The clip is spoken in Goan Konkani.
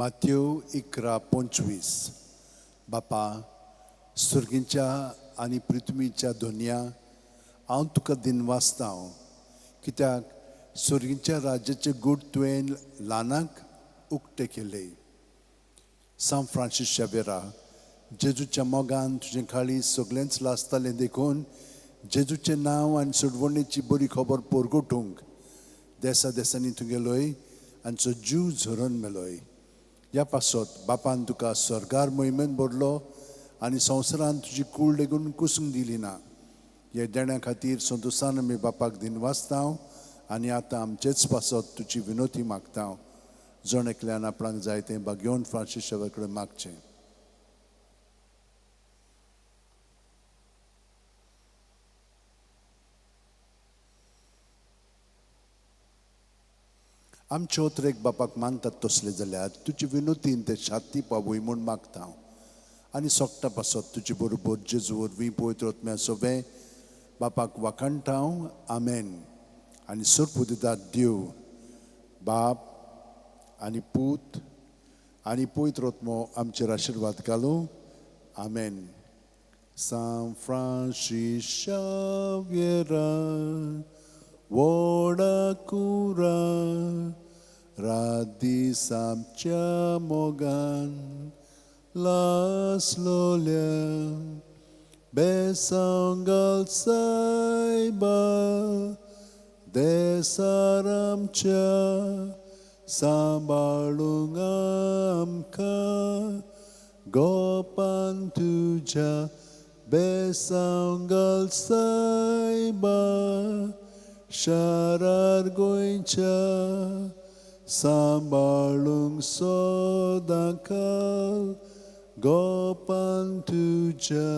मातेव 11:25. बापा, सर्गीच्या आनी पृथ्वीच्या धोन्या, हांव तुका दिनवासता कित्याक सर्गीच्या राज्याचे गूट तुवें ल्हानाक उक्ते केले. सांत फ्रांसीस शावेरा, जेजूच्या मोगान तुजें काळीज सगळेंच लासतालें देखून जेजूचें नांव आनी सोडवणेची बरी खबर परगटूंक देसा देसांनी तूं गेलोय आनी जीव झरोवन मेलोय. ह्या पासत बापान तुका स्वर्गार मोहिमेन भरलो आनी संवसारान तुजी कूळ लेगून कुसूंक दिली ना. ह्या देण्या खातीर संतोशान आमी बापाक दिनवासता आनी आतां आमचेच पासत तुजी विनोती मागता. जण एकल्यान आपणाक जाय तें भाग्योवन फ्रांसीस शावेर कडेन मागचें. आमचे ओतरेक बापाक मानतात तसले जाल्यार तुजे विनोतीन ते शाती पावय म्हूण मागता आनी सोकटा पासत तुजे बरोबर जेजू वरवीं पवित्र आत्म्या सोबें बापाक वाखाणटा. आमेन. आनी सोर्पू दितात देव बाप आनी पूत आनी पवित्र आत्मो आमचेर आशिर्वाद घालूं. आमेन. सांत फ्रांसीस शाव्येरा व्हडा कुरा रात दीस आमच्या मोगान लासलोल्या बेसांगाल सायबा देसार आमच्या सांबाळूंक आमकां गोपान तुज्या बेसांगाल सायबा शारार गोंयच्या सांबाळूंक सदांकाल गोपान तुज्या.